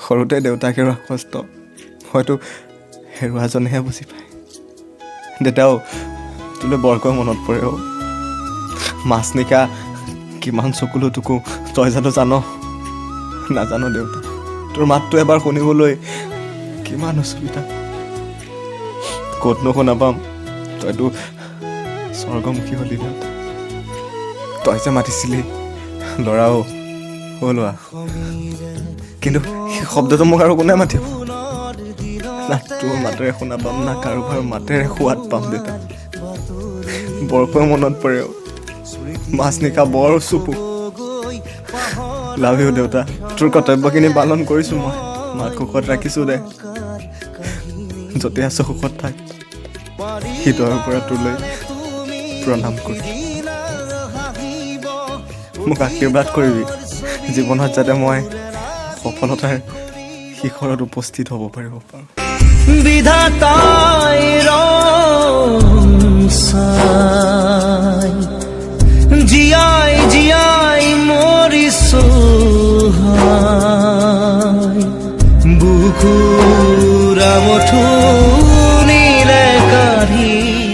সৰুতে দেউতাক হেৰুৱা কষ্ট হয়তো হেৰুৱাজনেহে বুজি পায়। দেউতাও, তোলৈ বৰকৈ মনত পৰে অ'। মাছ নিশা কিমান চকুলো টুকো, তই জানো জান? নাজানো দেউতা। তোৰ মাতটো এবাৰ শুনিবলৈ কিমান অসুবিধা। ক'তনো শুনা পাম? তইতো স্বৰ্গমুখী হলি দেউতা। তই যে মাতিছিলি, ল'ৰাও অ' ল'ৰা, কিন্তু সেই শব্দটো মোক আৰু কোনে মাতিব? না তোৰ মাতেৰে শুনা পাম, না কাৰোবাৰ মাতেৰে সোৱাদ পাম। দেউতা, বৰকৈ মনত পৰে অ'। মাছ নিশা বৰ চুপো। লাভ you দেউতা। তোৰ কৰ্তব্যখিনি পালন কৰিছোঁ মই। মাক সুখত ৰাখিছোঁ দে। য'তে আছ সুখত থাক। হৃদয়ৰ পৰা তোলৈ প্ৰণাম কৰি মোক আশীৰ্বাদ কৰিবি, জীৱনত যাতে মই সফলতাৰ শিখৰত উপস্থিত হ'ব পাৰিব পাৰোঁ। বিধাতাই ৰং চাই জীয়াই জীয়াই মৰিছো হায়। বুকুৰ আমঠু নিলে কাঢ়ি।